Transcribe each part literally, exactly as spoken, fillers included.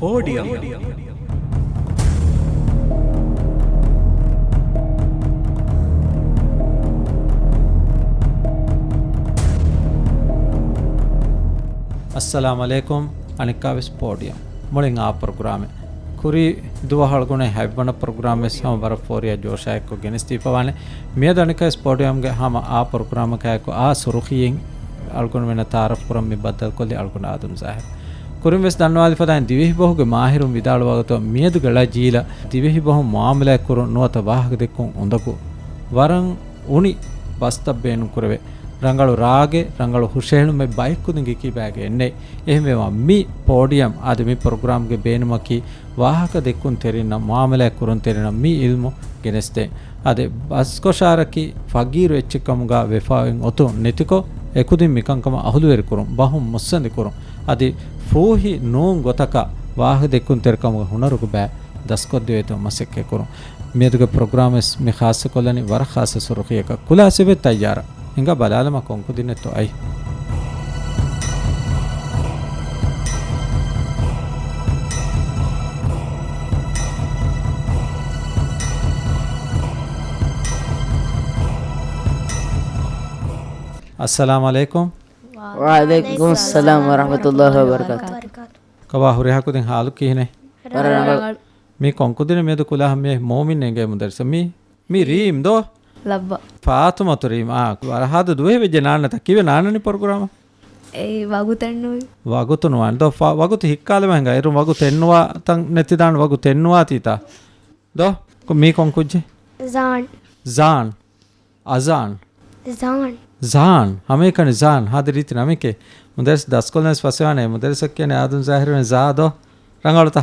ޕޯޑިއަމް. އައްސަލާމު ޢަލައިކުމް. އަނެއްކާވެސް ޕޯޑިއަމް. މުޅިން އާ ޕްރޮގްރާމެއް. ކުރީ ދުވަހު އަޅުގަނޑު ހަތްވަނަ ޕްރޮގްރާމް ވެސް ހަމަ ވަރަށް ފޯރިޔާ ޖޯޝާއެއްކޮށް ގެނެސްދީފަވާނެ. މިއަދު އަނެއްކާވެސް ޕޯޑިއަމްގެ ހަމަ އާ ޕްރޮގްރާމަކާއެކު އާ ސުރުޚީއިން އަޅުގަނޑުމެންނަށް ތަޢާރަފް ކުރަން މި ބައްދަލުކޮށްލީ އަޅުގަނޑު އާދަމް ޒާހިރު. ކުރިން ވެސް ދަންނަވާލިފަދައިން ދިވެހިބަހުގެ މާހިރުން ވިދާޅުވާގޮތަށް މިއަދުގެ ޅަ ޖީލަށް ދިވެހިބަހުން މުއާމަލާތް ކުރުން ނުވަތަ ވާހަކަ ދެއްކުން އުނދަގޫ ވަރަށް އުނި ބަސްތައް ބޭނުން ކުރެވޭ. ރަނގަޅު ރާގެއް، ރަނގަޅު ހުށަހެޅުމެއް ބައެއް ކުދިންގެ ކިބާގައެއް ނެތް. އެހެންވީމާ މި ޕޯޑިއަމް އަދި މި ޕްރޮގްރާމްގެ ބޭނުމަކީ ވާހަކަ ދެއްކުންތެރިންނަށް، މުއާމަލާތް ކުރުންތެރިންނަށް މި އިލްމު ގެނެސްދޭން. އަދި ބަސްކޮށާރަކީ ފަގީރު އެއްޗެއްކަމުގަ ވެފާއިން އޮތުން ނެތިކޮށް، އެކުދިން މިކަންކަމަށް އަހުލުވެރިކުރުން، ބަހުން މުއްސަނދިކުރުން، އަދި ފޫހި ނޫން ގޮތަކަށް ވާހަކަ ދެއްކުންތެރިކަމުގެ ހުނަރުގެ ބައި ދަސްކޮށްދެވޭތޯ މަސައްކަތްކުރުން. މިއަދުގެ ޕްރޮގްރާމް ވެސް މި ޚާއްޞަކޮށްލަނީ ވަރަށް ޚާއްޞަ ސުރުޚީއަކަށް. ކުލާސް އެބަ ތައްޔާރަށް. ހިނގާ ބަލާލަމާ ކޮން ކުދިންނެއްތޯ އައި. އައްސަލާމު ޢަލައިކުމް. ވަޢަލައިކުމުއްސަލާމް ވަރަޙްމަތުﷲ ވަބަރަކާތު. ކޮބާ ހުރިހާ ކުދިން ހާލު ކިހިނެއް؟ ވަރަށް ރަނގަޅު. މީ ކޮން ކުދިން މިއަދު ކުލާހަ މި މޫމިން އެނގޭ މުދަރިސަ މީ؟ މީ ރީމް ދޯ؟ ލައްބަ. ފާތުމަތު ރީމް. އާ، ވަރަށް ހާދަ ދުވަހެއް ވެއްޖެ ނާންނަތަ. ކީއްވެ ނާންނަނީ ޕްރޮގްރާމަށް؟ އެއީ ވަގުތެއްނުވި. ވަގުތު ނުވާނެ. ދޯ، ފާ-، ވަގުތު ހިއްކާލެވޭ ހިނގާ. އޭރުން ވަގުތެއްނުވާ ތަން ނެތިދާނެ ވަގުތެއްނުވާތީތާ. ދޯ، ކޮ-، މީ ކޮން ކުއްޖެއް؟ ޒާން. ޒާން. އަޒާން. ޒާން. ޒާން. ހަމައެކަނި ޒާން. ހާދަ ރީތި ނަމެކޭ. މުދައްރިސް ދަސްކޮށްލަން ވެސް ފަސޭހަވާނެ. މުދައްރިސަށް ކިޔަނީ އާދަމް ޒާހިރު ވެ ޒާ ދޯ. ރަނގަޅުތަ؟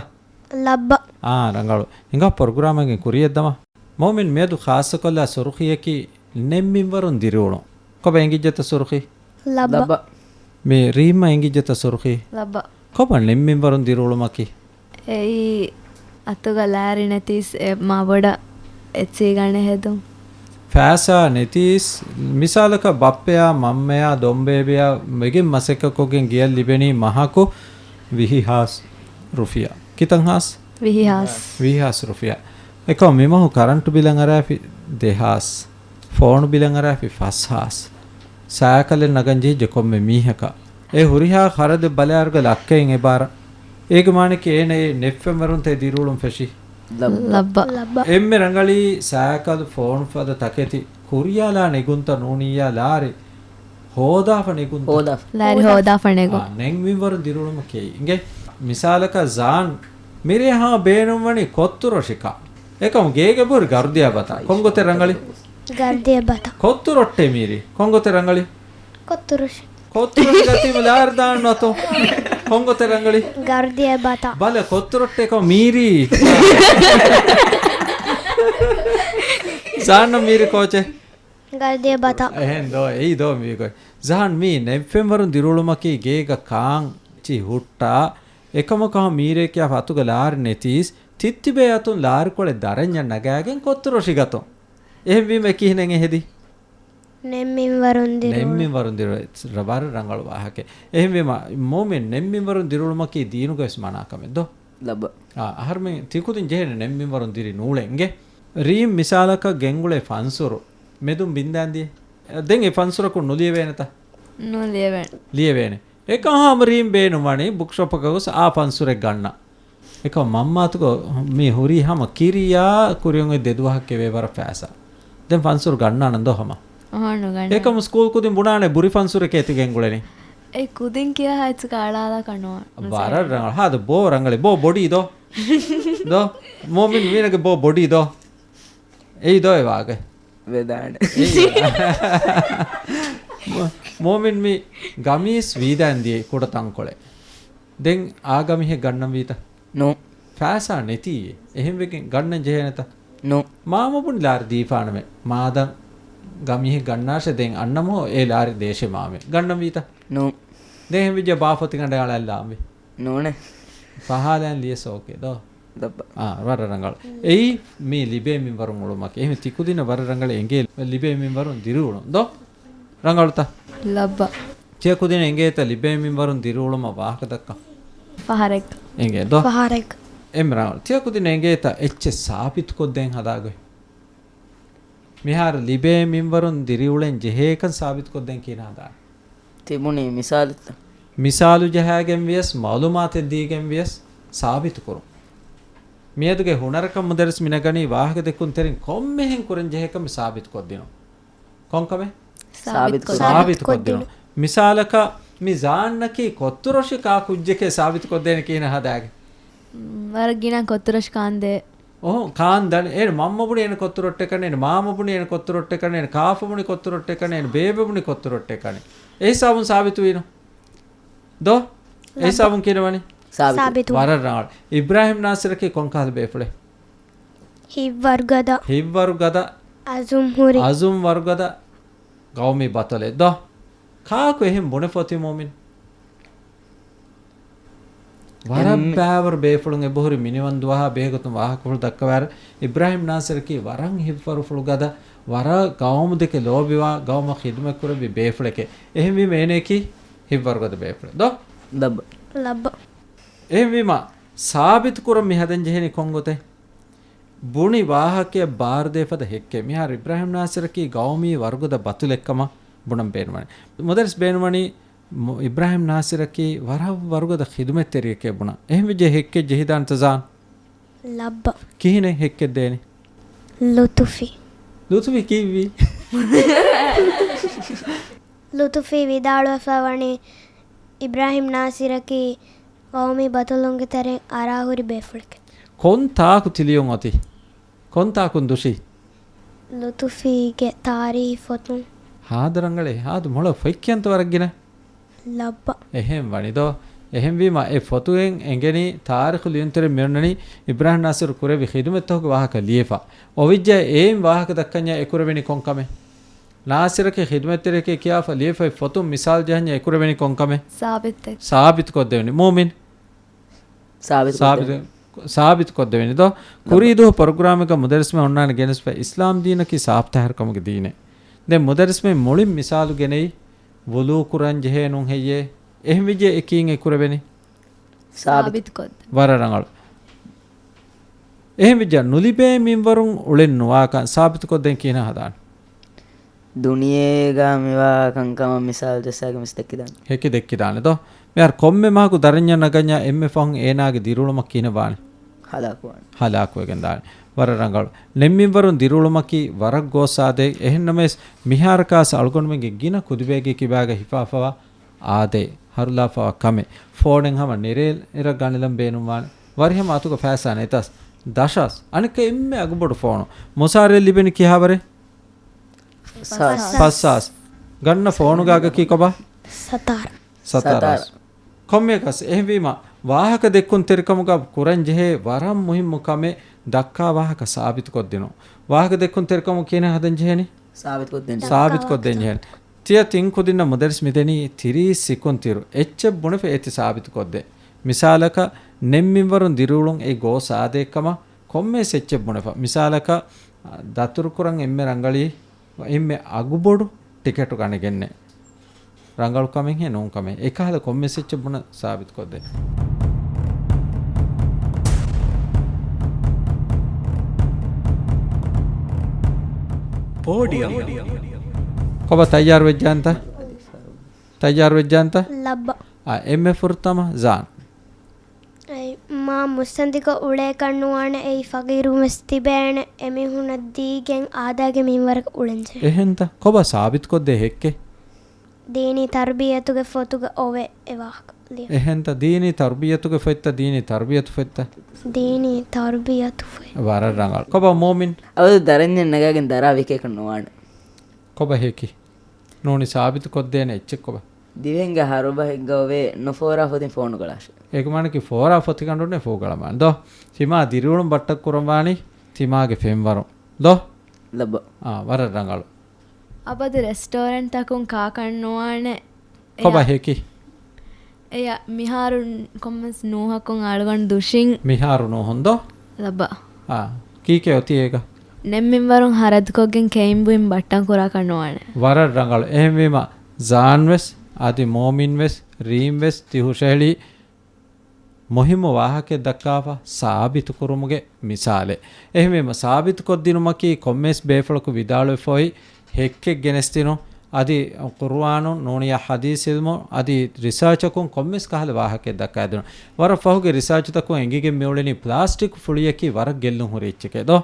ލައްބަ. އާ، ރަނގަޅު. ހިނގާ ޕްރޮގްރާމެއްގެ ކުރިޔަށްދަމާ. މުއުމިން މިއަދު ޚާއްޞަކޮށްލާ ސުރުޚީއަކީ ނެތް މިންވަރުން ދިރިއުޅުން. ކޮބާ އެނގިއްޖެތަ ސުރުޚީ؟ ލައްބަ. ލައްބަ. މި ރީމްއަށް އެނގިއްޖެތަ ސުރުޚީ؟ ލައްބަ. ކޮބާ ނެތް މިންވަރުން ދިރިއުޅުމަކީ؟ އެއީ އަތުގަ ލާރި ނެތީސް އެ މާބޮޑަށް އެއްޗެހި ގަނެ ހެދުން. ފައިސާ ނެތީސް، މިސާލަކަށް ބައްޕަޔާ މަންމަޔާ ދޮންބޭބެޔާ ވެގެން މަސައްކަތްކޮށްގެން ގެޔަށް ލިބެނީ މަހަކު ވިހި ހާސް ރުފިޔާ. ކިތަން ހާސް؟ ވިހި ހާސް. ވިހި ހާސް ރުފިޔާ. އެކަމް މިމަހު ކަރަންޓު ބިލަށް އަރާފި ދެ ހާސް. ފޯނު ބިލަށް އަރާފި ފަސް ހާސް. ސައިކަލެއް ނަގަން ޖެހިއްޖެ ކޮންމެ މީހަކަށް. އެ ހުރިހާ ޚަރަދެއް ބަލާއިރުގަ ލައްކައިން އެބާރަ. އޭގެ މާނައަކީ އޭނަ އެ ނެތް މިންވަރުންތޭ ދިރިއުޅުން ފެށީ. ލައްބަ. ލައްބަ. އެންމެ ރަނގަޅީ ސައިކަލް ފޯނު ފަދަ ތަކެތި ކުރިޔާލާ ނެގުންތައް ނޫނިއްޔާ ލާރި ހޯދާފަ ނެގުންތައް. ހޯދާފަ. ލާރި ހޯދާ. ހޯދާފަ ނެގުން. އާ، ނެތް މިންވަރުން ދިރިއުޅުމަކީ. އިނގޭ މިސާލަކަށް ޒާން މިރޭ ހަމަ ބޭނުންވަނީ ކޮއްތުރޮށިކަ. އެކަމް ގޭގެ ބުރި ގަރުދިޔާ ބަތަ. ކޮންގޮތެއް ރަނގަޅީ؟ ގަރުދިޔާ ބަތަ. ކޮއްތުރޮއްޓޭ މީރީ. ކޮންގޮތެއް ރަނގަޅީ؟ ކޮއްތުރޮށި. ކޮއްތުރޮށި ގަތީމަ ލާރި ދާން ނުވަތޯ. ކޮންގޮތެއް ރަނގަޅީ؟ ގަރުދިޔާ ބަތަ. ބަލަ ކޮއްތުރޮއްޓޭ ކޮ މީރީ. ޒާން މީރި ކޯޗެއް؟ ގަރުދިޔާ ބަތަ. އެހެން ދޯ، އެއީ ދޯ މީގޮތް. ޒާން މީ ނެތް މިންވަރުން ދިރިއުޅުމަކީ ގޭގަ ކާންޗި ހުއްޓާ، އެކަމަކު ހަމަ މީރޭ ކިޔާފަ އަތުގަ ލާރި ނެތީސް، ތިއްތިބޭ އަތުން ލާރިކޮޅެއް ދަރަންޏަށް ނަގާގެން ކޮއްތުރޮށި ގަތުން. އެހެންވީމަ އެ ކިހިނެއް އެ ހެދީ؟ ނެތް މިންވަރުން ދިރިއުޅުން. ނެތް މިންވަރުން ދިރިއުޅުން. ވަރަށް ރަނގަޅު ވާހަކައެއް. އެހެންވީމަ، މުއުމިން ނެތް މިންވަރުން ދިރިއުޅުމަކީ ދީނުގަވެސް މަނާ ކަމެއް ދޯ؟ ލައްބަ. އާ، އަހަރުމެން ތިކުދިން ޖެހޭނެ ނެތް މިންވަރުން ދިރި ނޫޅެން އިނގޭ. ރީމް މިސާލަކަށް ގެންގުޅޭ ފަންސުރު މެދުން ބިންދާން ދިޔަ. ދެން އެ ފަންސުރަކުން ނުލިޔެވޭނެތަ؟ ނުލިޔެވޭނެ. ލިޔެވޭނެ. އެކަހަމަ ރީމް ބޭނުންވަނީ ބުކްޝޮޕަކަށް ގޮސް އާ ފަންސުރެއް ގަންނަ. އެކަމް މަންމާތުގަ މި ހުރީ ހަމަ ކިރިޔާ ކުރިއަށް އޮތް ދެ ދުވަހަކެވޭ ވަރަށް ފައިސާ. ދެން ފަންސުރު ގަންނާނަން ދޯ ހަމަ؟ އަހާ، ނުގަންނާނެ. އެކަމު ސްކޫލް ކުދިން ބުނާނެ ބުރި ފަންސުރެކޭ ތި ގެންގުޅެނީ. އެ ކުދިން ކިޔާ ހައްޗު ކާޅާލާކަށް ނުވާ. ވަރަށް ރަނގަޅު. ހާދަ ބޯ ރަނގަޅި. ބޯ ބޮޑީ ދޯ؟ ދޯ؟ މުއުމިން މީނަގެ ބޯ ބޮޑީ ދޯ؟ އެއީ ދޯ އެ ވާގެ. ވެދާނެ. އެއީ. މު-، މުއުމިން މި ގަމީސް ވީދާން ދިޔައީ ކުޑަ ތަންކޮޅެއް. ދެން އާ ގަމީހެއް ގަންނަން ވީތަ؟ ނޫ. ފައިސާ ނެތީ. އެހެންވެގެން ގަންނަން ޖެހޭނެތަ؟ ނޫ. މާމަ ބުނި ލާރި ދީފާނަމޭ. މާދަން ގަމީހެއް ގަންނާށޭ ދެން އަންނަމު އެ ލާރި ދޭށޭ މާމެ. ގަންނަން ވީތަ؟ ނޫ. ދެން އެހެން ވެއްޖެ ބާފަތިގަނޑެއް އަޅަން ލާންވީ. ނޫނޭ. ފަހާލައިން ލިޔެސް އޯކޭ ދޯ؟ ދައްބަ. އާ، ވަރަށް ރަނގަޅު. އެއީ މީ ލިބޭ މިންވަރުން އުޅުމަކީ. އެހެން ތިކުދިންނަށް ވަރަށް ރަނގަޅަށް އެނގޭ ލިބޭ މިންވަރުން ދިރިއުޅުން ދޯ؟ ރަނގަޅުތަ؟ ލައްބަ. ތިޔަ ކުދިން އެނގޭތަ ލިބޭ މިންވަރުން ދިރިއުޅުމަށް ވާހަކަ ދައްކަން؟ ފަހަރެއް. އެނގޭ ދޯ؟ ފަހަރެއް. އެމްރާން، ތިޔަ ކުދިން އެނގޭތަ އެއްޗެއް ސާބިތުކޮށްދޭން ހަދާގޮތް؟ މިހާރު ލިބޭ މިންވަރުން ދިރިއުޅެން ޖެހޭކަން ސާބިތުކޮށްދޭން ކިހިނެއް ހަދާނެ؟ ތިބުނީ މިސާލުތަ؟ މިސާލު ޖަހާގެން ވިޔަސް، މައުލޫމާތެއް ދީގެން ވިޔަސް ސާބިތުކުރުން. މިއަދުގެ ހުނަރަކަށް މުދައްރިސް މިނަގަނީ ވާހަކަ ދެއްކުންތެރިން ކޮންމެހެން ކުރަން ޖެހޭކަން މި ސާބިތުކޮށްދިނުން. ކޮންކަމެއް؟ ސާބިތުކުރުން. ސާބިތުކޮށްދިނުން. ސާބިތުކޮށްދިނުން. މިސާލަކަށް، މި ޒާންނަކީ ކޮއްތުރޮށި ކާ ކުއްޖެކޭ ސާބިތުކޮށްދޭނެ ކިހިނެއް ހަދާގެ؟ ވަރަށް ގިނަ ކޮއްތުރޮށި ކާންދޭ. އޮހޮ، ކާން ދަނީ. އޭނަ މަންމަ ބުނި އޭނަ ކޮއްތުރޮއްޓެއް ކަނީ، އޭނަ މާމަ ބުނި އޭނަ ކޮއްތުރޮއްޓެއް ކަނީ، އޭނަ ކާފަ ބުނި ކޮއްތުރޮއްޓެއް ކަނީ، އޭނަ ބޭބެ ބުނި ކޮއްތުރޮއްޓެއް ކަނީ. އެ ހިސާބުން ސާބިތުވީނު. ދޯ؟ އެ ހިސާބުން ކިހިނެއް ވަނީ؟ ސާބިތު. ސާބިތު. ވަރަށް ރަނގަޅު. އިބްރާހިމް ނާސިރަކީ ކޮން ކަހަލަ ބޭފުޅެއް؟ ހިތްވަރުގަދަ. ހިތްވަރުގަދަ. އަޒުމް ހުރި. އަޒުމް ވަރުގަދަ ގައުމީ ބަތަލެއް ދޯ؟ ކާކު އެހެން ބުނެފޯތީ މުއުމިން؟ ވަރަށް އެންމެ- ބައިވަރު ބޭފުޅުން އެބަހުރި މިނިވަން ދުވަހާ ބެހޭގޮތުން ވާހަކަފުޅު ދައްކަވާއިރު، އިބްރާހިމް ނާސިރަކީ ވަރަށް ހިތްވަރުފުޅުގަދަ، ވަރަށް ގައުމު ދެކެ ލޯބިވާ، ގައުމަށް ޚިދުމަތްކުރެއްވި ބޭފުޅެކޭ. އެހެންވީމަ އޭނައަކީ ހިތްވަރުގަދަ ބޭފުޅެއް ދޯ؟ ލައްބަ. ލައްބަ. އެހެންވީމަ ސާބިތުކުރަން މި ހަދަން ޖެހެނީ ކޮން ގޮތެއް؟ ބުނި ވާހަކައަށް ބާރުދޭ ފަދަ ހެއްކެއް. މިހާރު އިބްރާހިމް ނާސިރަކީ ގައުމީ ވަރުގަދަ ބަތުލެއްކަމަށް ބުނަން ބޭނުންވަނީ. މުދައްރިސް ބޭނުންވަނީ މު-، އިބްރާހިމް ނާސިރަކީ ވަރަށް ވަރުގަދަ ޚިދުމަތްތެރިއެކޭ ބުނަން. އެހެންވެއްޖެ ހެއްކެއް ޖެހިދާނެތަ ޒާން؟ ލައްބަ. ކިހިނެއް ހެއްކެއް ދޭނެ؟ ލުތުފީ. ލުތުފީ ކީއްވީ؟ ލުތުފީ ވިދާޅުވެފަ ވަނީ އިބްރާހިމް ނާސިރަކީ ގައުމީ ބަތުލުންގެ ތެރެއިން އަރާހުރި ބޭފުޅެކޭ. ކޮން ތާކު ތިލިޔުން އޮތީ؟ ކޮން ތާކުން ދުށީ؟ ލުތުފީގެ ތާރީހި ފޮތުން. ހާދަ ރަނގަޅޭ، ހާދަ މޮޅަށް ފޮތް ކިޔަންތަ ވަރަށް ގިނަ؟ ލައްބަ. އެހެން ވަނިދޯ؟ އެހެންވީމަ އެ ފޮތުގެން އެނގެނީ ތާރީޚު ލިޔުންތެރިން މިއޮންނަނީ އިބްރާހިމް ނާސިރު ކުރެއްވި ޚިދުމަތްތަކުގެ ވާހަކަ ލިޔެފަ. އޮވެއްޖެ އެއިން ވާހަކަ ދައްކަންޏާ އެ ކުރެވެނީ ކޮން ކަމެއް؟ ނާސިރަކީ ޚިދުމަތްތެރިއެކޭ ކިޔާފަ ލިޔެފައި ފޮތުން މިސާލު ޖަހަންޏާ އެ ކުރެވެނީ ކޮން ކަމެއް؟ ސާބިތެއް. ސާބިތުކޮށްދެވެނީ. މުއުމިން؟ ސާބިތު ސާބިތު، ސާބިތުކޮށްދެވެނީ ދޯ؟ ކުރީ ދުވަހު ޕްރޮގްރާމެއްގަ މުދައްރިސްމެ އޮންނާނެ ގެނެސްފަ އިސްލާމް ދީނަކީ ސާފްތާހިރުކަމުގެ ދީނެއް. ދެން މުދައްރިސްމެ މުޅިން މިސާލު ގެނެއި ވުޟޫ ކުރަން ޖެހޭ ނޫން ހެއްޔޭ؟ އެހެންވެއްޖެ އެ ކީއް އެ ކުރެވެނީ؟ ސާބިތުކޮށް. ވަރަށް ރަނގަޅު. އެހެންވެއްޖެ ނުލިބޭ މިންވަރުން އުޅެން ނުވާކަން ސާބިތުކޮށްދޭން ކިހިނެއް ހަދާނެ؟ ދުނިޔޭގަ މިވާ ކަންކަމަށް މިސާލު ޖައްސާގެން ވެސް ދެއްކިދާނެ. ހެކި ދެއްކިދާނެ ދޯ؟ މިހާރު ކޮންމެ މަހަކު ދަރަންޏަށް ނަގަންޏާ އެންމެ ފަހުން އޭނާގެ ދިރިއުޅުމަށް ކިހިނެއް ވާނެ؟ ހަލާކުވާނެ. ހަލާކުވެގެން ދާނެ. ވަރަށް ރަނގަޅު. ނެތްމިންވަރުން ދިރިއުޅުމަކީ ވަރަށް ގޯސް އާދައެއް. އެހެންނަމަވެސް، މިހާރަކާސް އަޅުގަނޑުމެންގެ ގިނަ ކުދިބޭގެ ކިބާގަ ހިފާފަވާ އާދައެއް. ހަރުލާފަވާ ކަމެއް. ފޯނެއް ހަމަ ނެރޭ އިރަށް ގަނެލަން ބޭނުންވާނެ. ވަރިހަމަ އަތުގަ ފައިސާ ނެތަސް. ދަށަސް. އަނެއްކާ އެންމެ އަގުބޮޑު ފޯނު. މުސާރައެއް ލިބެނީ ކިހާވަރެއް؟ ފަސް. ފަސް. ފަސް ހާސް. ގަންނަ ފޯނުގަ އަގަކީ ކޮބާ؟ ސަތާރަ. ސަތާރަ. ސަތާރަ. ކޮންމެއަކަސް އެހެންވީމަ، ވާހަކަ ދެއްކުންތެރިކަމުގަ ކުރަންޖެހޭ ވަރަށް މުހިއްމު ކަމެއް ދައްކާ ވާހަކަ ސާބިތުކޮށްދިނުން. ވާހަކަ ދެއްކުންތެރިކަމުން ކިހިނެއް ހަދަންޖެހޭނީ؟ ސާބިތުކޮށްދޭންޖެހޭ. ސާބިތުކޮށްދޭންޖެހޭނީ. ތިޔަ ތިން ކުދިންނަށް މުދައްރިސް މިދެނީ ތިރީސް ސިކުންތިއިރު އެއްޗެއް ބުނެފަ އޭތި ސާބިތުކޮށްދޭ. މިސާލަކަށް، ނެތްމިންވަރުން ދިރިއުޅުން އެއީ ގޯސް އާދައެއްކަމަށް ކޮންމެވެސް އެއްޗެއް ބުނެފަ. މިސާލަކަށް، ދަތުރުކުރަން އެންމެ ރަނގަޅީ އެންމެ އަގުބޮޑު ޓިކެޓު ގަނެގެންނޭ. ރަނގަޅު ކަމެއްހޭ ނޫން ކަމެއް. އެކަހަލަ ކޮންމެސް އެއްޗެއް ބުނަން ސާބިތުކޮށްދޭ. ޕޯޑިއަމް. ކޮބާ ތައްޔާރު ވެއްޖާންތަ؟ ތައްޔާރު ވެއްޖާންތަ؟ ލައްބަ. އާ، އެންމެ ފުރަތަމަ ޒާން. އެއީ، މާ މުއްސަނދިކޮށް އުޅޭކަށް ނުވާނެ، އެއީ ފަގީރުވުން ވެސް ތިބޭނެ، އެމީހުނަށް ދީގެން އާދައިގެ މިންވަރަކަށް އުޅެންޖެހޭ. އެހެންތަ؟ ކޮބާ ސާބިތުކޮށްދޭ ހެއްކެއް؟ ދީނީ ތަރުބިއްޔަތުގެ ފޮތުގަ އޮވޭ އެ ވާހަކަ ލިޔަން. އެހެންތަ؟ ދީނީ ތަރުބިއްޔަތުގެ ފޮތްތަ؟ ދީނީ ތަރުބިއްޔަތު ފޮތްތަ؟ ދީނީ ތަރުބިއްޔަތު ފޮތް. ވަރަށް ރަނގަޅު. ކޮބާ މުއުމިން؟ އަބަދު ދަރަންޏެއް ނަގާގެން ދަރާ ވިކޭކަށް ނުވާނެ. ކޮބާ ހެކި؟ ނޫނީ ސާބިތުކޮށްދޭނެ އެއްޗެއް ކޮބާ؟ ދިވެހިންގެ ހަރުބަހެއްގަ އޮވޭ ނުފޯރާ ފޮތިން ފޯނު ގަޅާށޭ. އޭގެ މާނައަކީ ފޯރާ ފޮތިގަނޑުންނޭ ފޯ ގަޅަމާނެ. ދޯ؟ ތިމާ ދިރިއުޅުން ބައްޓަން ކުރަންވާނީ ތިމާގެ ފެންވަރުން. ދޯ؟ ލައްބަ. އާ، ވަރަށް ރަނގަޅު. އަބަދު ރެސްޓޯރެންޓްތަކުން ކާކަށް ނުވާނެ. ކޮބާ އެޔާ. ހެކި؟ އެޔާ، މިހާރު ކޮންމެސް ނޫހަކުން އަޅުގަނޑު ދުށިން. މިހާރު ނޫހުން ދޯ؟ ލައްބަ. އާ، ކީކޭ އޮތީ އޭގަ؟ ނެތްމިންވަރުން ހަރަދުކޮށްގެން ކެއިން ބުއިން ބައްޓަން ކުރާކަށް ނުވާނެ. ވަރަށް ރަނގަޅު. އެހެންވީމަ، ޒާން ވެސް، އަދި މޯމިން ވެސް، ރީމް ވެސް، ތި ހުށަހެޅީ މުހިއްމު ވާހަކައެއް ދައްކާފަ، ސާބިތުކުރުމުގެ މިސާލެއް. އެހެންވީމަ، ސާބިތުކޮށްދިނުމަކީ ކޮންމެސް ބޭފުޅަކު ވިދާޅުވެފަ އޮތް ހެއްކެއް ގެނެސްދިނުން، އަދި ޤުރުއާނުން ނޫނިޔާ ޙަދީޘް ޢިލްމު އަދި ރިސާޗަކުން ކޮންމެސް ކަހަލަ ވާހަކައެއް ދައްކާދިނުން. ވަރަށް ފަހުގެ ރިސާޗުތަކުން އެނގިގެން މިއުޅެނީ ޕްލާސްޓިކް ފުޅިއަކީ ވަރަށް ގެއްލުން ހުރި އެއްޗެކޭ ދޯ؟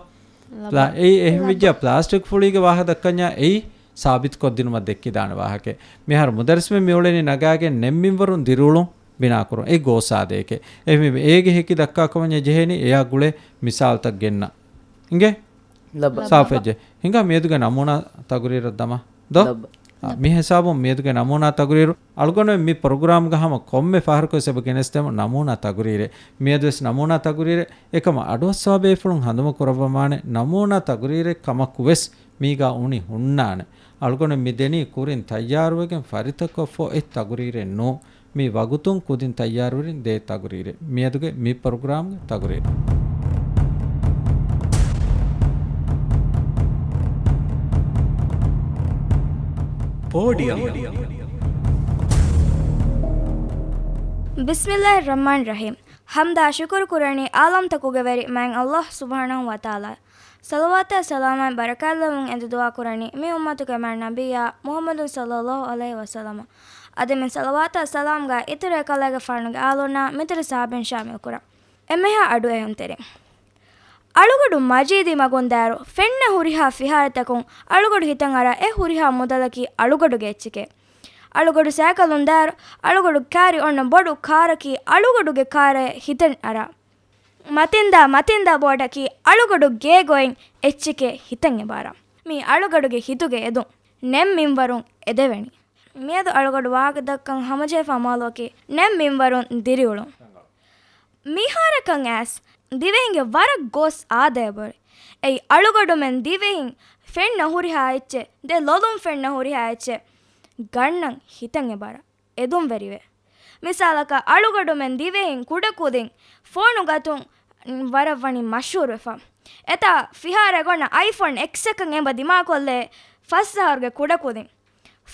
ޕްލާ-، އެއީ އެހެންވެއްޖެ ޕްލާސްޓިކް ފުޅީގެ ވާހަކަ ދައްކަންޏާ އެއީ ސާބިތުކޮށްދިނުމަށް ދެއްކިދާނެ ވާހަކައެއް. މިހާރު މުދައްރިސްމެން މިއުޅެނީ ނަގާގެން ނެތް މިންވަރުން ދިރިއުޅުން ބިނާކުރުން. އެއީ ގޯސާދައެކޭ. އެހެންވީމަ އޭގެ ހެކި ދައްކާކަމަށް ޖެހޭނީ އެޔާ ގުޅޭ މިސާލުތައް ގެންނަ. އިނގޭ؟ ލައްބަ. ސާފެއްޖެ. ހިނގާ މިއަދުގެ ނަމޫނާ ތަގުރީރަށް ދަމާ. ދޯ؟ ލައްބަ. އާ، މި ހިސާބުން މިއަދުގެ ނަމޫނާ ތަގުރީރު އަޅުގަނޑުމެން މި ޕްރޮގްރާމްގަ ހަމަ ކޮންމެ ފަހަރަކުވެސް އެބަ ގެނެސްދެމު ނަމޫނާ ތަގުރީރެއް. މިއަދުވެސް ނަމޫނާ ތަގުރީރެއް. އެކަމަށް އަޑުއައްސަވާ ބޭފުޅުން ހަނދުމަ ކުރައްވަމާނެ ނަމޫނާ ތަގުރީރެއް ކަމަކުވެސް މީގާ އުނި ހުންނާނެ. އަޅުގަނޑު މި ދެނީ ކުރިން ތައްޔާރުވެގެން ފަރިތަކަށް އޮތް ތަގުރީރެއް ނޫން. މި ވަގުތުން ކުދިން ތައްޔާރުވެރިން ދޭ ތަގުރީރެއް. މިއަދުގެ މި ޕްރޮގްރާމްގެ ތަގުރީރު. ޕޯޑިއަމް. ބިސްމިއްލާހި ރަޙްމާނި ރަޙީމް. ޙަމްދާ ޝުކުރު ކުރަނީ ޢާލަމްތަކުގެ ވެރި މާތް ﷲ ސުބްޙާނަހޫ ވަތަޢާލާ. ޞަލަވާތާ ސަލާމާއި ބަރަކާތްލެއްވުން އެދި ދުޢާ ކުރަނީ މި އުއްމަތުގެ މާތް ނަބިއްޔާ މުޙައްމަދު ޞައްލައްލާހު ޢަލައިހި ވަސައްލަމަށް. އަދި މި ޞަލަވާތާ ސަލާމްގާ އިތުރު އެކަލޭގެފާނުގެ އާލުންނާ މިތުރު ޞަޙާބީން ޝާމިލް ކުރަން. އެންމެހާ އަޑުއެހުންތެރިން. އަޅުގަޑު މަޖީދީ މަގުން ދާއިރު ފެންނަ ހުރިހާ ފިހާރަތަކުން އަޅުގަޑު ހިތަށް އަރާ އެ ހުރިހާ މުދަލަކީ އަޅުގަޑުގެ އެއްޗެކޭ. އަޅުގަޑު ސައިކަލުން ދާއިރު އަޅުގަޑު ކާރި އޮންނަ ބޮޑު ކާރަކީ އަޅުގަޑުގެ ކާރޭ ހިތަށް އަރާ. މަތިންދާ މަތިންދާ ބޯޓަކީ އަޅުގަޑު ގޭގޮތް އެއްޗެކޭ ހިތަށް އެބަ އަރާ. މީ އަޅުގަޑުގެ ހިތުގެ އެދުން. ނެތް މިންވަރުން އެދެވެނީ. މިއަދު އަޅުގަޑު ވާހަކަ ދައްކަން ހަމަޖެހިފާ މައުޟޫޢަކީ ނެތް މިންވަރުން ދިރިއުޅުން. މިހާރަކަށް އައިސް ދިވެހިންގެ ވަރަށް ގޯސް އާދައެއް ބޮޑު. އެއީ އަޅުގަޑުމެން ދިވެހިން ފެންނަ ހުރިހާ އެއްޗެއް، ދެ ލޮލުން ފެންނަ ހުރިހާ އެއްޗެއް ގަންނަން ހިތަށް އެބަ އަރާ އެދުންވެރިވޭ. މިސާލަކަށް އަޅުގަޑުމެން ދިވެހިން ކުޑަކުދިން ފޯނު ގަތުން ވަރަށް ވަނީ މަޝްހޫރުވެފަ. އެތާ ފިހާރައެއް އޮންނަ އައިފޯން އެކްސް އަކަށް އެބަ ދިމާކޮށްލޭ ފަސް އަހަރުގެ ކުޑަކުދިން.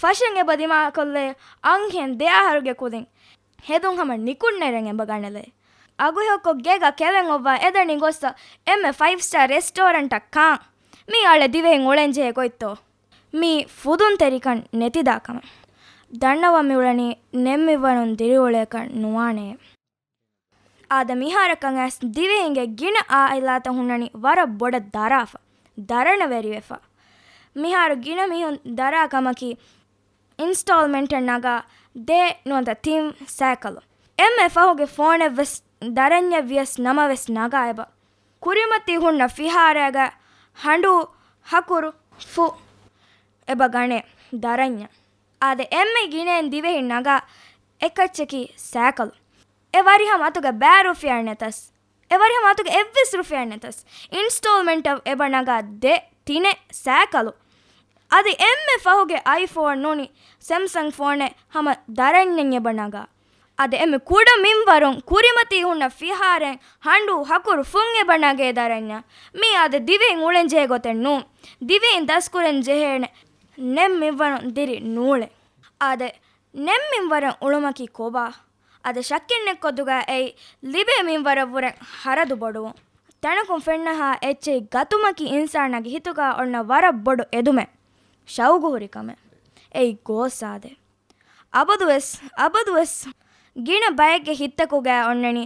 ފަށަން އެބަ ދިމާކޮށްލޭ އަންހެން ދެ އަހަރުގެ ކުދިން. ހެދުން ހަމަ ނިކުންނެރެން އެބަ ގަނެލޭ. އަގުހެޔޮކޮށް ގޭގަ ކެވެން އޮއްވާ އެދަނީ ގޮއްސަ އެންމެ ފައިވް ސްޓާ ރެސްޓޯރެންޓަށް ކާން. މީ އަޅެ ދިވެހިން އުޅެން ޖެހޭ ގޮތްތޯ؟ މީ ފުދުންތެރިކަން ނެތިދާ ކަމެއް. ދަންނަވަން މިއުޅެނީ ނެތް މިންވަރުން ދިރިއުޅޭކަށް ނުވާނެއޭ. އާދެ، މިހާރަކަށް އައިސް ދިވެހިންގެ ގިނަ އާއިލާތައް ހުންނަނީ ވަރަށް ބޮޑަށް ދަރާފަ، ދަރަނަވެރިވެފަ. މިހާރު ގިނަ މީހުން ދަރާ ކަމަކީ، އިންސްޓޯލްމަންޓެއް ނަގާ ދޭ ނުވަތަ ތިން ސައިކަލު. އެންމެ ފަހުގެ ފޯނެއް ވެސް ދަރަންޏެއް ވިޔަސް ނަމަވެސް ނަގާ އެބަ. ކުރިމަތީ ހުންނަ ފިހާރައިގަ ހަނޑޫ ހަކުރު ފުށް އެބަ ގަނޭ ދަރަންޏަށް. އާދެ، އެންމެ ގިނައިން ދިވެހިން ނަގާ އެކައްޗަކީ ސައިކަލު. އެ ވަރިހަމަ އަތުގަ ބައި ރުފިޔާ ނެތަސް، އެ ވަރިހަމަ އަތުގަ އެއްވެސް ރުފިޔާ ނެތަސް، އިންސްޓޯލްމަންޓަށް އެބަ ނަގާ ދެ ތިނެއް ސައިކަލު. އަދި އެންމެ ފަހުގެ އައިފޯން ނޫނީ ސެމްސަންގް ފޯނެއް ހަމަ ދަރަންޏެއް އެބަ ނަގާ. އަދި އެންމެ ކުޑަ މިންވަރުން ކުރިމަތީ ހުންނަ ފިހާރައިން ހަނޑޫ ހަކުރު ފުށް އެބަ ނަގޭ ދަރަންޏަށް. މީ އާދެ ދިވެހިން އުޅެން ޖެހޭ ގޮތެއް ނޫން. ދިވެހިން ދަސްކުރަން ޖެހޭނެ ނެތް މިންވަރުން ދިރި ނޫޅޭ. އާދެ، ނެތް މިންވަރެއް އުޅުމަކީ ކޮބާ؟ އަދި ޝައްކެއް ނެތް ކޮށްދުގަ އެއީ ލިބޭ މިންވަރަށްވުރެ ހަރަދު ބޮޑުވުން. ތަނަކުން ފެންނަހާ އެއްޗެއް ގަތުމަކީ އިންސާނާގެ ހިތުގަ އޮންނަ ވަރަށް ބޮޑު އެދުމެއް، ޝައުގު ހުރި ކަމެއް. އެއީ ގޯސް އާދެ. އަބަދުވެސް، އަބަދުވެސް ގިނަ ބައެއްގެ ހިތްތަކުގައި އޮންނަނީ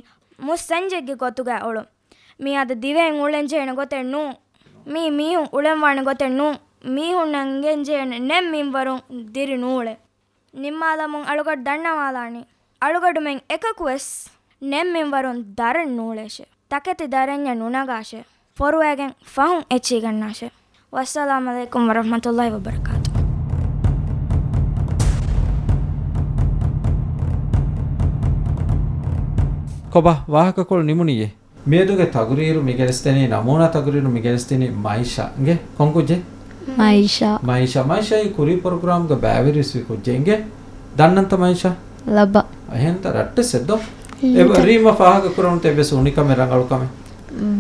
މުއްސަންޖެއްގެ ގޮތުގައި އުޅުން. މީ އާދެ ދިވެހިން އުޅެން ޖެހޭނެ ގޮތެއް ނޫން. މީ މީހުން އުޅެން ވާނެ ގޮތެއް ނޫން. މީހުންނަށް އެނގެން ޖެހޭނެ ނެތް މިންވަރުން ދިރި ނޫޅޭ. ނިންމާލަމުން އަޅުގަޑު ދަންނަވާލާނީ، އަޅުގަޑުމެން އެކަކުވެސް ނެތް މިންވަރުން ދަރަން ނޫޅޭށޭ. ތަކެތި ދަރަންޏަށް ނުނަގާށޭ. ފޮރުވައިގެން ފަހުން އެއްޗިހި ގަންނާށޭ. ވައްސަލާމް ޢަލައިކުމް ވަރަޙްމަތުﷲި ވަބަރަކާތު. ކޮބާ ވާހަކަކޮޅު ނިމުނީއޭ؟ މިއަދުގެ ތަގުރީރު މިގެނެސްދެނީ، ނަމޫނާ ތަގުރީރު މިގެނެސްދިނީ މައިޝާ. އިނގޭ، ކޮން ކުއްޖެއް؟ މައިޝާ. މައިޝާ، މައިޝާ އީ ކުރީ ޕްރޮގްރާމްގަ ބައިވެރިވެސް ވި ކުއްޖެއް. އިނގޭ، ދަންނަންތަ މައިޝާ؟ ލައްބަ. އެހެންތަ، ރައްޓެއްސެއް ދޯ؟ އެ ރީމަ ފާހަގަ ކުރަމުން ތެއްބެސް އުނިކަމެއް ރަނގަޅު ކަމެއް.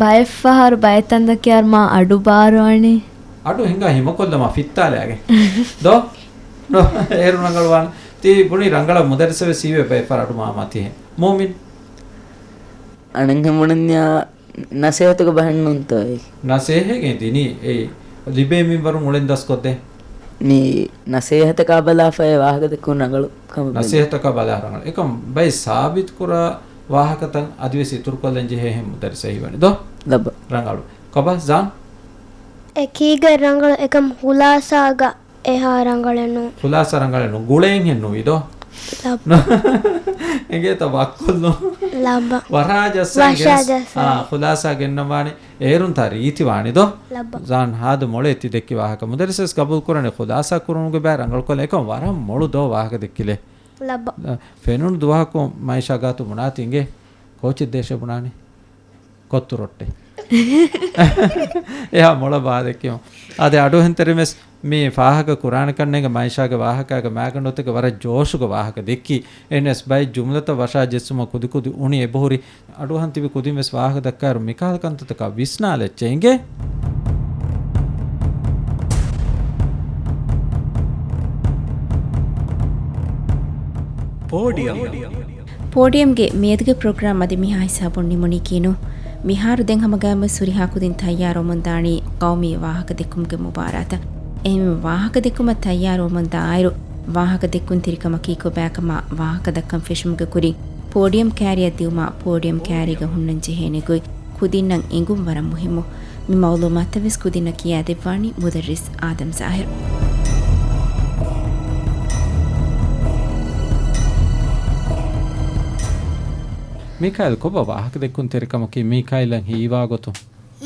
ބައެއް ފަހަރު ބައެއް ތަންތަން ކިޔާ މާ އަޑު ބާރުވަނީ. އަޑު ހިނގާ ހިމަކޮށްލަމާ ފިއްތާލައިގެން. ދޯ؟ އޭރު ރަނގަޅުވާނެ. ތީ ބުނީ ރަނގަޅަށް މުދައްރިސަށް ވެސް ހީވޭ ބައެއް ފަހަރު އަޑު މާ މަތިހެން. މުއުމިން. އަނެއްހެން ބުނަންޏާ ނަސޭހަތުގެ ބަހެއް ނޫންތޯ އެއީ؟ ނަސޭހަތެއް ދިނީ އެއީ ލިބޭ މިންވަރުން އުޅެން ދަސްކޮށްދޭ. މި ނަސޭހަތަކާ ބަލާފައި ވާހަކަ ދެއްކުން ރަނގަޅު ކަމަށް ބެލޭ. ނަސޭހަތަކާ ބަލާ ރަނގަޅު. އެކަމް ބައި ސާބިތުކުރާ ވާހަކަތައް އަދިވެސް އިތުރުކޮށްލަން ޖެހޭ އެހެން މުދައްރިސެއް ހީވަނީ ދޯ؟ ލައްބަ. ރަނގަޅު. ކޮބާ ޒާން؟ އެކީގަ ރަނގަޅު އެކަމް ޚުލާސާގަ އެހާ ރަނގަޅެއް ނޫން. ޚުލާސާ ރަނގަޅެއް ނޫން. ގުޅޭންހެން ނުވި ދޯ؟ ލައްބަ. އެނގޭތަ ވައްކުލު؟ ލައްބަ. ވަށާ ޖައްސަން ވަށާ ގެނެސް. ޖައްސަން. އާ، ޚުލާސާ ގެންނަވާނެ. އޭރުންތާ ރީތި ވާނެ ދޯ؟ ލައްބަ. ޒާން ހާދަ މޮޅެއް ތި ދެއްކި ވާހަކަ. މުދައްރިސަސް ގަބޫލު ކުރަނީ ޚުލާސާ ކުރުމުގެ ބައި ރަނގަޅުކޮށްލަން. އެކަމް ވަރަށް މޮޅު ދޯ ވާހަކަ ދެއްކިލެ. ލައްބަ. އަ، ފެނުނު ދުވަހަކު މައިޝާ ގާތު ބުނާތި އިނގޭ. ކޯޗެއް ދޭށޭ ބުނާނީ. ކޮއްތު ރޮއްޓެ. އެހާ މޮޅަށް ވާހަކަ ދެއްކީމު. އާދެ، އަޑުއެހުންތެރިންވެސް މި ފާހަގަ ކުރާނެ ކަންނޭނގެ މައިޝާގެ ވާހަކާގެ މައިގަނޑުތަކެއް ވަރަށް ޖޯޝުގެ ވާހަކަ ދެއްކި. އެހެނަސް ބައެއް ޖުމްލަތައް ވަށާ ޖެއްސުމަށް ކުދިކުދި އުނި އެބަހުރި. އަޑުއަހަން ތިބި ކުދިންވެސް ވާހަކަ ދައްކާއިރު މިކަހަލަ ކަންތައްތަކާ ވިސްނާލައްޗޭ އިނގޭ. ޕޯޑިއަމް. ޕޯޑިއަމްގެ މިއަދުގެ ޕްރޮގްރާމް އަދި މިހާ ހިސާބުން ނިމުނީކީނު. މިހާރު ދެން ހަމަގައިމުވެސް ހުރިހާ ކުދިން ތައްޔާރުވަމުން ދާނީ ޤައުމީ ވާހަކަ ދެއްކުމުގެ މުބާރާތަށް. އެހެންވެ، ވާހަކަ ދެއްކުމަށް ތައްޔާރުވަމުން ދާއިރު، ވާހަކަ ދެއްކުންތެރިކަމަކީ ކޮބާކަމާ ވާހަކަ ދައްކަން ފެށުމުގެ ކުރިން، ޕޯޑިއަމް ކާރިއަށް ދިއުމާ، ޕޯޑިއަމް ކާރީގަ ހުންނަން ޖެހޭނެ ގޮތް ކުދިންނަށް އެނގުން ވަރަށް މުހިއްމު. މި މައުލޫމާތުތައް ވެސް ކުދިންނަށް ކިޔާދެއްވާނީ މުދައްރިސް އާދަމް ޒާހިރު. މީކާއިލް ކޮބާ ވާހަކަ ދެއްކުންތެރިކަމަކީ މީކާއިލަށް ހީވާ ގޮތުން؟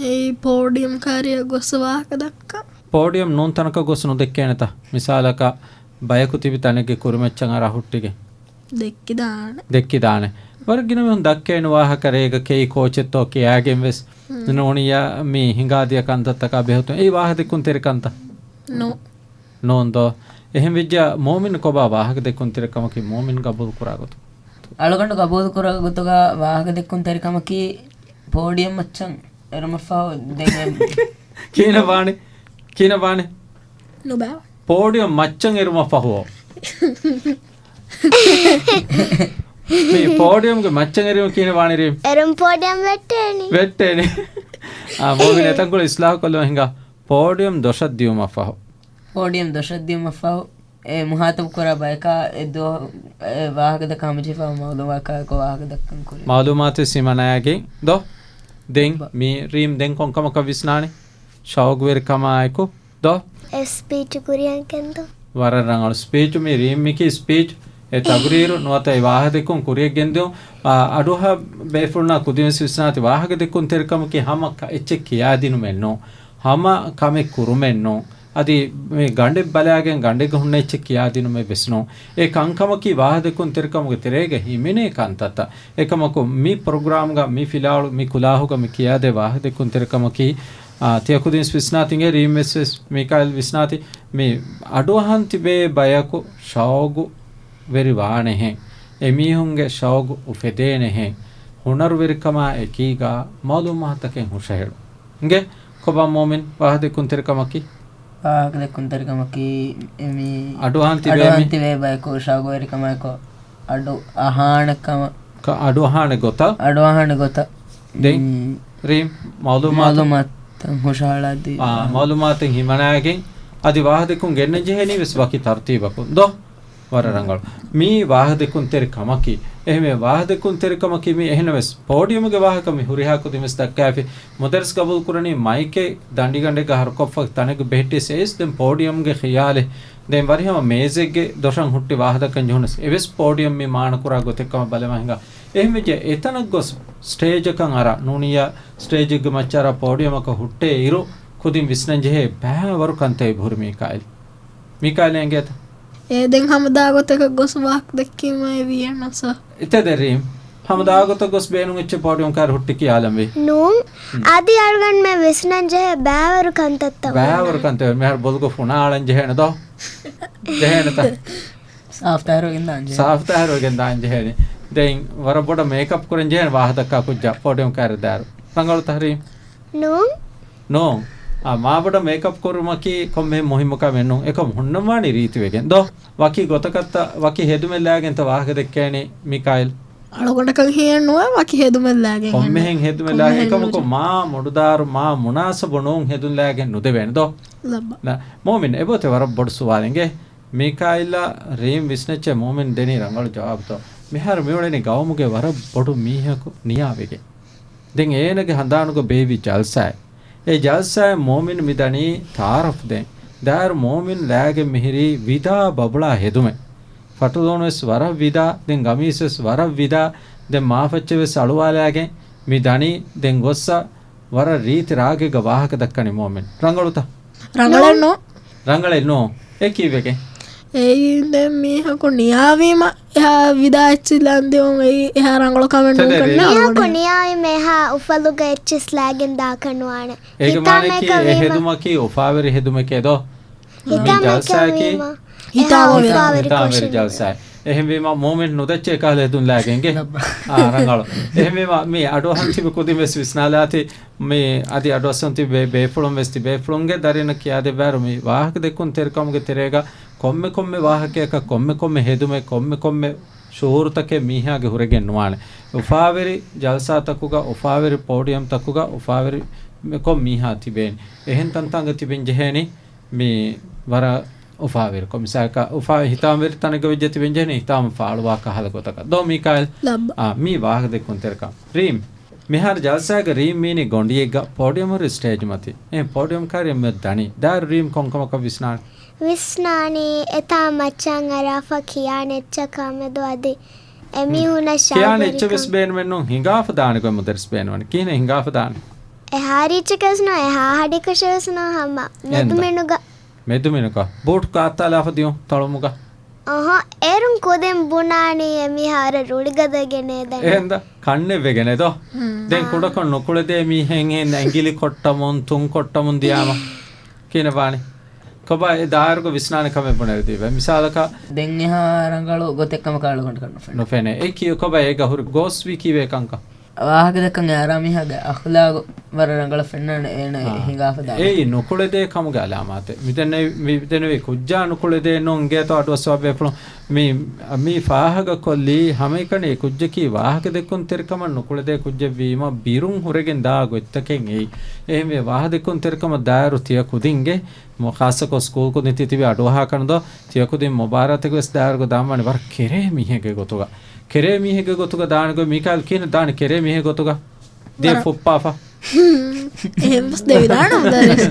އެއީ ޕޯޑިއަމް ކާރިއަށް ގޮސް ވާހަކަ ދައްކާ. ޕޯޑިއަމް ނޫން ތަނަކަށް ގޮސް ނުދެއްކޭނެތަ؟ މިސާލަކަށް ބަޔަކު ތިބި ތަނެއްގެ ކުރިމައްޗަށް އަރާ ހުއްޓިގެން. ދެއްކިދާނެ. ދެއްކިދާނެ. ވަރަށް ގިނަ މީހުން ދައްކޭނެ ވާހަކަ ރޭގަ ކެއި ކޯޗެއްތޯ ކިޔާގެން ވެސް. ހުން. ނޫނިއްޔާ މީ ހިނގާދިޔަ ކަންތައްތަކާ ބެހުތުން. އެއީ ވާހަކަ ދެއްކުން ތެރި ކަންތައް؟ ނޯ. ނޯންދޯ؟ އެހެން ވެއްޖާ މޯމިން ކޮބާ ވާހަކަ ދެއްކުން ތެރި ކަމަކީ މޯމިން ގަބޫލު ކުރާ ގޮތުން؟ އަޅުގަނޑު ގަބޫލު ކުރާ ގޮތުގަ ވާހަކަ ދެއްކުން ތެރި ކަމަކީ ޕޯޑިއަމް މައްޗަށް އެރުމަށްފަހު ދެން އެ ކިހިނެއް ވާނެ؟ ކިހިނެއް ވާނެ؟ ނުބާ. ޕޯޑިއަމް މައްޗަށް އެރުމަށް ފަހު. މި ޕޯޑިއަމްގެ މައްޗަށް އެރުން ކިހިނެއް ވާނެ ރީމް؟ އެރުން ޕޯޑިއަމް ވެއްޓޭނީ. ވެއްޓޭނީ. އާ، މޯމިން އެތަންކޮޅު އިސްލާހު ކޮށްލަމުން ހިނގާ. ޕޯޑިއަމް ދޮށަށް ދިޔުމަށް ފަހު. ޕޯޑިއަމް ދޮށަށް ދިޔުމަށް ފަހު. އެ މުހާތަބު ކުރާ ބަޔަކާ އެ ދުވަހު އެ ވާހަކަ ދައްކާ ހަމަޖެހިފަ މައުލޫމާތު ކާކު ވާހަކަ ދައްކަން ކުރި. މައުލޫމާތު ސިމަނާގެ ދޯ؟ ދެން ބަ- މި ރީމް ދެން ކޮންކަމަކަށް ވިސްނާނެ؟ ޝައުގުވެރިކަމާއެކު ދޯ؟ އެ ސްޕީޗު ކުރިއަށް ގެންދޯ. ވަރަށް ރަނގަޅު ސްޕީޗު. މި ރީމް މިކީ ސްޕީޗު. އެ ތަގުރީރު ނުވަތަ އެ ވާހަކަދެއްކުން ކުރިއަށް ގެންދިއުން. އަ، އަޑުއަހާ ބޭފުޅުންނާ ކުދިންވެސް ވިސްނާތި ވާހަކަދެއްކުން ތެރިކަމަކީ ހަމަ ކަ-، އެއްޗެއް ކިޔާދިނުމެއް ނޫން. ހަމަ ކަމެއް ކުރުމެއް ނޫން. އަދި މި ގަނޑެއް ބަލާގެން ގަނޑެއްގަ ހުންނަ އެއްޗެއް ކިޔާދިނުމެއް ވެސް ނޫން. އެ ކަންކަމަކީ ވާހަކަދެއްކުން ތެރިކަމުގެ ތެރޭގަ ހިމެނޭ ކަންތައްތައް. އެކަމަކު މި ޕްރޮގްރާމްގަ މި ފިލާވަޅު މި ކުލާހުގަ މި ކިޔާދޭ ވާހަކަދެއްކުން ތެރިކަމަކީ، އާ، ތިޔަ ކުދިން ވިސްނާތި އިނގޭ ރީމް ވެސް ވެސް މީކާއިލް ވިސްނާތި މި އަޑުއަހަން ތިބޭ ބަޔަކު ޝައުގު ވެރި ވާނެހެން، އެމީހުންގެ ޝައުގު އުފެދޭނެހެން، ހުނަރުވެރިކަމާ އެކީގަ މައުލޫމާތުތަކެއް ހުށަހެޅު. އިނގޭ، ކޮބާ މޯމިން ވާހަކަދެއްކުންތެރިކަމަކީ؟ ވާހަކަދެއްކުންތެރިކަމަކީ އެމީ އަޑުއަހަން ތިބޭ އަޑުއަހަން މި- ތިބޭ ބަޔަކު ޝައުގުވެރިކަމާއެކު އަޑު އަހާނެ ކަމަށް. ކަ-، އަޑު އަހާނެ ގޮތަށް؟ އަޑު އަހާނެ ގޮތަށް. ދެން މީ ރީމް މައުލޫމާތު. މައުލޫމާތު ހުށަހަޅާދީ. އާ، މައުލޫމާތެއް ހިމަނާގެން އަދި ވާހަކަދެއްކުން ގެންނަން ޖެހޭނީ ވެސް ވަކި ތަރުތީބަކުން ދޯ؟ ވަރަށް ރަނގަޅު. މީ ވާހަކަދެއްކުން ތެރި ކަމަކީ. އެހެންވެ، ވާހަކަދެއްކުން ތެރި ކަމަކީ މީ އެހެނަވެސް، ޕޯޑިއަމްގެ ވާހަކަ މި ހުރިހާ ކުދިން ވެސް ދައްކާފި. މުދައްރިސް ގަބޫލު ކުރަނީ މައިކެއް ދަނޑިގަނޑެއްގަ ހަރުކޮށްފަ ތަނެއްގަ ބެހެއްޓިޔަސް އެއީސް ދެން ޕޯޑިއަމްގެ ޚިޔާލެއް. ދެން ވަރިހަމަ މޭޒެއްގެ ދޮށަށް ހުއްޓި ވާހަކަ ދައްކަން ޖެހުނަސް އެވެސް ޕޯޑިއަމް މި މާނަކުރާ ގޮތެއްކަމަށް ބަލަމާ ހިނގާ. އެހެންވެއްޖެ އެތަނަށް ގޮސް ސްޓޭޖަކަށް އަރާ ނޫނިއްޔާ ސްޓޭޖެއްގެ މައްޗަށް އަރާ ޕޯޑިއަމަކަށް ހުއްޓޭ އިރު ކުދިން ވިސްނަން ޖެހޭ ބައިވަރު ކަންތައް އެބަހުރި މީކާއިލް. މީކާއިލް އެނގޭތަ؟ އޭ ދެން ހަމަ ދާގޮތަކަށް ގޮސް ވާހަކަ ދެއްކީމަ އެ ވީއެއް ނަސަ. އެތަ ދެރީމް. ހަމަ ދާގޮތަށް ގޮސް ބޭނުން އެއްޗެއް ޕޯޑިއަމް ކާރި ހުއްޓި ކިޔާލަންވީ. ނޫން. ހުން. އަދި އަޅުގަނޑުމެން ވިސްނަން ޖެހޭ ބައިވަރު ކަންތައްތައް ބައިވަރު ކަންތައް މިހާރު ބޮލުގަ ފުނާ އަޅަން ޖެހޭނެ ދޯ؟ ޖެހޭނެތަ؟ ސާފްތާހިރުވެގެން ދާން ޖެހޭ. ސާފްތާހިރުވެގެން ދާން ޖެހޭނެ. ދެން ވަރަށް ބޮޑަށް މޭކަޕް ކުރަން ޖެހޭނެ ވާހަކަ ދައްކާ ކުއްޖާ ޕޯޑިއަމް ކާރި ދާއިރު. ރަނގަޅު ތަހްރީމް. ނޫން. ނޫން. އާ، މާ ބޮޑަށް މޭކަޕް ކުރުމަކީ ކޮންމެހެން މުހިއްމު ކަމެއް ނޫން. އެކަމް ހުންނަންވާނީ ރީތިވެގެން. ދޯ؟ ވަކި ގޮތަކަށްތަ، ވަކި ހެދުމެއް ލާގެންތަ ވާހަކަ ދެއްކޭނީ މީކާއިލް؟ އަޅުގަނޑަކަށް ހިޔެއް ނުވޭ ވަކި ހެދުމެއް ލާގެން ކޮންމެހެން އެންމެ. ހެދުމެއް ކޮންމެހެން ލާގެން އެކަމަކު ނުޖެހޭ. މާ މޮޑުދާރު މާ މުނާސަބު ނޫން ހެދުން ލާގެން ނުދެވޭނެ ދޯ؟ ލައްބަ. ނަ، މޯމިން އެބައޮތޭ ވަރަށް ބޮޑު ސުވާލެއް އިނގޭ. މީކާއިލްއާ ރީމް ވިސްނައްޗޭ މޯމިން ދެނީ ރަނގަޅު ޖަވާބުތޯ؟ މިހާރު މިއުޅެނީ ގައުމުގެ ވަރަށް ބޮޑު މީހަކު ނިޔާވެގެން. ދެން އޭނަގެ ހަނދާނުގަ ބޭއްވި ޖަލްސާއެއް. އެ ޖަލްސާއެއް މޯމިން މި ދަނީ ތަޢާރަފް ދޭން. ދާއިރު މޯމިން ލާގެން މިހިރީ ވިދާ ބަބުޅާ ހެދުމެއް. ފަޓުލޫނުވެސް ވަރަށް ވިދާ، ދެން ގަމީސްވެސް ވަރަށް ވިދާ، ދެން މާފައްޗެއް ވެސް އަޅުވާލާގެން މި ދަނީ. ދެން ގޮއްސަ ވަރަށް ރީތި ރާގެއްގަ ވާހަކަ ދައްކަނީ މޯމިން. ރަނގަޅުތަ؟ ރަނގަޅެއް ނޫން. ރަނގަޅެއް ނޫން. އެ ކީއްވެގެން؟ އެއީ ދެން މީހަކު ނިޔާވީމަ އެހާ ވިދާ އެއްޗި ލަންދިއުން އެއީ އެހާ ރަނގަޅު ކަމެއް ނޫން ތެދެރޭ. ކަންނޭ މީހަކު އަޅުގަނޑު. ނިޔާވީމަ އެހާ އުފަލުގަ އެއްޗިސް ލާގެން ދާކަށް ނުވާނެ. އޭގެ މާނައަކީ ހިތާމައަކަށް އެ ވީމަ. ހެދުމަކީ އުފާވެރި ހެދުމެކޭ ދޯ؟ މި ހިތާމައަކަށް ޖަލްސާއަކީ ވީމަ. ހިތާމަވެރި. އެހާ ހިތާމަވެރި އުފާވެރި ޖަލްސާއެއް. އެހެންވީމަ މޫމިން ނުދައްޗޭ ކަހަލަ ހެދުން ލާގެންގެ. ލައްބަ. އާ، ރަނގަޅު. އެހެންވީމަ މި އަޑުއަހަން ތިބި ކުދިން ވެސް ވިސްނާލާތި. މި އަދި އަޑުއައްސަން ތިބޭ ބޭފުޅުން ވެސް ތިބޭފުޅުންގެ ދަރިންނަށް ކިޔާދެއްވާއިރު، މި ވާހަކަ ދެއްކުންތެރިކަމުގެ ތެރޭގަ ކޮންމެ ކޮންމެ ވާހަކަޔަކަށް، ކޮންމެ ކޮންމެ ހެދުމެއް، ކޮންމެ ކޮންމެ ޝުޢޫރުތަކެއް މީހާގެ ހުރެގެން ނުވާނެ. އުފާވެރި ޖަލްސާތަކުގަ، އުފާވެރި ޕޯޑިއަމްތަކުގަ، އުފާވެރި ކޮށް މީހާ ތިބޭނެ. އެހެން ތަންތާނގަ ތިބެން ޖެހޭނީ މި ވަރަށް އުފާވެރިކޮށް. މިސާލަކަށް އުފާ ހިތާމަވެރި ތަނެއްގަ ވެއްޖެ ތިބެން ޖެހޭނީ ހިތާމަ ފާޅުވާ ކަހަލަ ގޮތަކަށް. ދޯ މީކާއިލް؟ ލައްބަ. އާ، މީ ވާހަކަ ދެއްކުން ތެރިކަން. ރީމް. މިހާރު ޖަލްސާގަ ރީމް މީނީ ގޮނޑިއެއްގަ ޕޯޑިއަމު ހުރި ސްޓޭޖް މަތި. އެ ޕޯޑިއަމް ކާރި އެންމެ ދަނީ. ދާއިރު ރީމް ކޮންކަމަކަށް ވިސްނާނެ؟ ވިސްނާނީ އެތާ މައްޗަށް އަރާފަ ކިޔާނެ އެއްޗަކާމެދު އަދި އެމީހުނަށް ކިޔާނެ އެއްޗެއް ވެސް ޝައުގުވެރިކަން. ބޭނުމެއްނު ހިނގާފަ ދާނެ ގޮތް މުދައްރިސް ބޭނުމަން. ކިހިނެއް ހިނގާފަ ދާނެ؟ އެހާ ރީއްޗަކަސް ނު އެހާ ހަޑިކަށެއް ވެސް ނު ހަމަ އެންދަ. މެދުމިނުގަ. މެދުމިނުގަ. ބޫޓް ކާއްތާލާފަ ދިޔުން ތަޅުމުގަ. އަހަ، އޭރުން ކުދިން ބުނާނީ އެމީހާރަށް ރުޅިގަދަ ގެނޭދަނީ. އެހެންދަ؟ ކަންނެއް ވެގެނެ ދޯ؟ ހުން. ދެން ކުޑަކޮށް ނުކުޅެދޭ މީހެއްހެން އެނގިލި ކޮށްޓަމުން، ތުން ކޮށްޓަމުން ދިޔާމަ. ކިހިނެއް ވާނެ؟ ކޮބާ އެ ދާއިރުގަ ވިސްނާނެ ކަމެއް ބުނެވިދީބަ. މިސާލަކަށް. ދެން އެހާ ރަނގަޅު ގޮތެއް ކަމަކަށް އަޅުގަނޑަކަށް ނުފެނޭ. ނުފެނޭ. އެ ކިޔު ކޮބާ އޭގަ ހުރި ގޯސްވީ ކީވޭ ކަންކަން؟ ވާހަކަ ދައްކަން އެ އަރާ މީހާގެ އަޚްލާގު ވަރަށް ރަނގަޅަށް ފެންނާނެ އޭނަ އާ. ހިނގާފަ ދާނެ. އެއީ ނުކުޅެދޭ ކަމުގެ އަލާމާތެއް. މިދެންނެވި، މި، މިދެންނެވި ކުއްޖާ ނުކުޅެދޭނު އިނގޭތޯ އަޑުއައްސަވާ ބޭފުޅުން. މި، މި ފާހަގަކޮށްލީ ހަމައެކަނި އެ ކުއްޖަކީ ވާހަކަ ދެއްކުންތެރިކަމަށް ނުކުޅެދޭ ކުއްޖެއްވީމަ ބިރުން ހުރެގެން ދާ ގޮތްތަކެއް އެއީ. އެހެންވެ ވާހަކަ ދެއްކުންތެރިކަމަށް ދާއިރު ތިޔަ ކުދިންގެ މު-، ޚާއްޞަކޮށް ސްކޫލް ކުދިން ތިތިބި އަޑުއަހާކަން ދޯ، ތިޔަ ކުދިން މުބާރާތެއް ވެސް ދާއިރުގަ ދާންވާނެ ވަރަށް ކެރޭ މީހެއްގެ ގޮތުގަ. ކެރޭ މީހެއްގެ ގޮތުގަ ދާނެ ގޮތް މީކާއިލް ކިހިނެއް ދާނެ ކެރޭ މީހެއްގެ ގޮތުގަ؟ ދިޔަ ވަރަށް. ފުއްޕާފަ. އެހެން ވެސް ދެވިދާނެ މުދައްރިސް.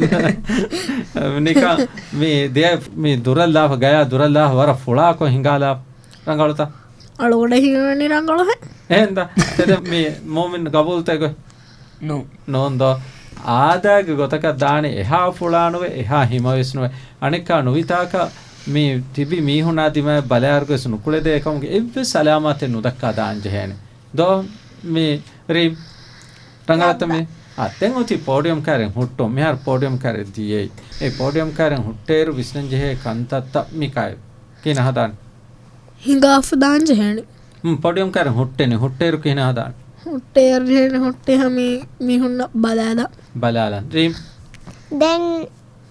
ނިކަން މި ދިޔަ މި ދުރަށްލާފަ، ގަޔާ ދުރަށްލާފަ ވަރަށް ފުޅާކޮށް ހިނގާލާ ރަނގަޅުތަ؟ އަޅުގަނޑަށް ހީވަނީ ރަނގަޅުހެން. އެހެންދަ؟ ތެދެއް މި މޯމިން ގަބޫލުތަ ގޮތް؟ ނޫން. ނޫން ދޯ؟ އާދައިގެ ގޮތަކަށް ދާނެ އެހާ ފުޅާނުވެ، އެހާ ހިމަވެސްނުވެ. އަނެއްކާ ނުވިތާކަށް މި ތިބި މީހުނާ ދިމާއަށް ބަލާއިރުގަސް ނުކުޅެދޭ ކަމުގެ އެއްވެސް އަލާމާތެއް ނުދައްކާ ދާން ޖެހޭނެ. ދޯ؟ މި ރީމް. ރަނގަޅަށްތަ މި؟ އާ، ދެން އޮތީ ޕޯޑިއަމް ކާރެއް ހުއްޓުން. މިހާރު ޕޯޑިއަމް ކާރެއް ދިޔައީ. އެ ޕޯޑިއަމް ކާރެއް ހުއްޓޭއިރު ވިސްނަން ޖެހޭ ކަންތައްތައް މި ކާއެއް. ކިހިނެއް ހަދާނެ؟ ހިނގާފަ ދާން ޖެހޭނެ. ހުން، ޕޯޑިއަމް ކާރެއް ހުއްޓެނީ. ހުއްޓޭއިރު ކިހިނެއް ހަދާނެ؟ ހުއްޓޭއިރު ޖެހޭނެ ހުއްޓި ހަމީ މީހުންނަށް ބަލާލާ. ބަލާލާ. ރީމް. ދެން،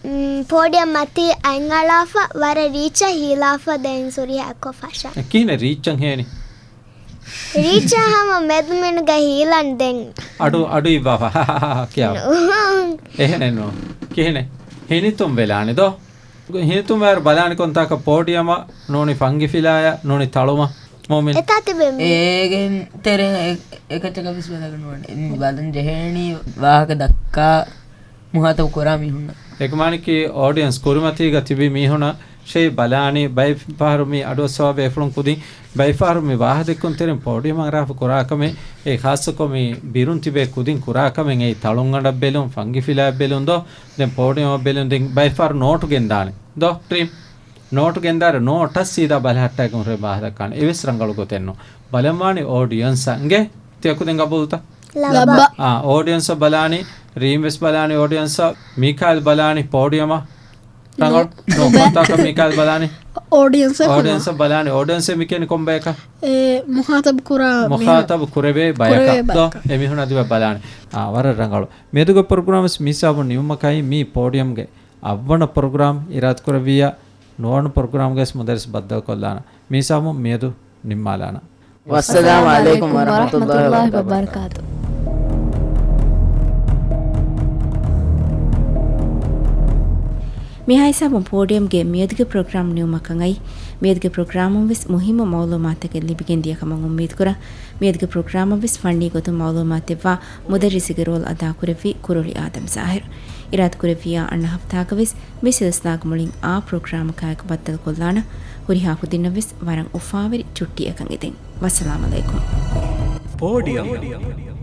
މް، ޕޯޑިއަމް މަތީ އަތްއަޅާފަ ވަރަށް ރީއްޗަށް ހީލާފަ ދެން ސުރިހައަށް ކޮށް ފަށާ. އެ ކިހިނެއް ރީއްޗަށް ހޭނި؟ ރީއްޗަށް ހަމަ މެދުމިނުގަ ހީލަން ދެން. އަޑު، އަޑު އިއްވާފަ. ކިޔާ. ނޫން. އެހެނެއް ނޫން. ކިހިނެއް؟ ހިނިތުން ވެލާނެ ދޯ؟ ހިނިތުންވާއިރު ބަލާނެ ކޮންތާކަށް ޕޯޑިއަމަށް ނޫނީ ފަންގިފިލާޔަށް ނޫނީ ތަޅުމަށް. މުއުމިން. އެތާ ތިބެ މީ. އޭގެން ތެރޭ އެ-، އެކައްޗަކަށް ވެސް ބަލަގަން ނުވާނެ. މި ބަލަން ޖެހޭނީ ވާހަކަ ދައްކާ މުހާތަބު ކުރާ މީހުންނަށް. އެކަމާނެކީ އޯޑިއަންސް ކުރިމަތީގަ ތިބި މީހުނަށް ޝެއި ބަލާނީ ބައެއް ފަހަރު މި އަޑުއައްސަވާ ބޭފުޅުން ކުދިން ބައެއް ފަހަރު މި ވާހަކަ ދެއްކުންތެރިން ޕޯޑިއމަށް އަރާފަ ކުރާ ކަމެއް، އެ ޚާއްޞަކޮށް މި ބިރުން ތިބޭ ކުދިން ކުރާ ކަމެއް އެއީ ތަޅުންގަނޑަށް ބެލުން، ފަންގިފިލާއަށް ބެލުން ދޯ، ދެން ޕޯޑިއަމަށް ބެލުން، ދެން ބައެއް ފަހަރު ނޯޓު ގެންދާނެ ދޯ؟ ރީމް. ނޯޓު ގެންދާއިރު ނޯޓަށް ސީދާ ބަލަހައްޓާގެން ހުރެ ބާހަ ދައްކާނެ. އެވެސް ރަނގަޅު ގޮތެއް ނޫން. ބަލަންވާނީ އޯޑިއަންސަށް. އިނގޭ؟ ތިޔަ ކުދިން ގަބޫލުތަ؟ ލައްބަ. އާ، އޯޑިއަންސަށް ބަލާނީ، ރީމް ވެސް ބަލާނީ އޯޑިއަންސަށް، މީކާއިލް ބަލާނީ ޕޯޑިއަމަށް. ރަނގަޅު. ނޫން. ނޫން. ކޮންތާކަށް މީކާއިލް ބަލާނީ؟ އޯޑިއންސަށް. އޯޑިއަންސަށް ބަލާނީ. އޯޑިއަންސަށް މި ކިޔަނީ ކޮން ބަޔަކަށް؟ އެ، މުޚާތަބު ކުރާ މީހުން. މުޚާތަބު ކުރެވޭ ބަޔަކަށް. ކުރެވޭ ދޯ؟ ބަޔަކަށް. އެމީހުން އަދިވެ ބަލާނީ. އާ، ވަރަށް ރަނގަޅު. މިއަދުގެ ޕްރޮގްރާމް ވެސް މި ހިސާބުން ނިމުމަކަށް މީ ޕޯޑިއަމްގެ އަށްވަނަ ޕްރޮގްރާމް އިރާދަކުރެއްވިއްޔާ، ނުވަވަނަ ޕްރޮގްރާމްގައި ވެސް މުދައްރިސް ބައްދަލުކޮށްލާނަން. މި ހިސާބުން މިއަދު ނިންމާލާނަން. ވައްސަލާމު ޢަލައިކުމް ވަރަޙްމަތުﷲި ވަބަރަކާތު. މިހާ ހިސާބުން ޕޯޑިއަމްގެ މިއަދުގެ ޕްރޮގްރާމް ނިމުމަށް ކަން އައީ. މިއަދުގެ ޕްރޮގްރާމުން ވެސް މުހިއްމު މައުލޫމާތަކެއް ލިބިގެން ދިޔަ ކަމަށް އުއްމީދު ކުރަން. މިއަދުގެ ޕްރޮގްރާމަށް ވެސް ފަންނީ ގޮތުން މައުލޫމާތެއްވާ މުދައްރިސުގެ ރޯލް އަދާކުރެއްވި ކުރޮޅި އާދަމް ޒާހިރު. އިރާދަކުރެއްވިއްޔާ އަންނަ ހަފްތާގަ ވެސް މި ސިލްސިލާގެ މުޅިން އާ ޕްރޮގްރާމަކާއެކު ބައްދަލުކޮށްލާނަން. ހުރިހާ ކުދިންނަށް ވެސް ވަރަށް އުފާވެރި ޗުއްޓީއަކަށް އެދެން. ވައްސަލާމް ޢަލައިކުމް. ޕޯޑިއަމް.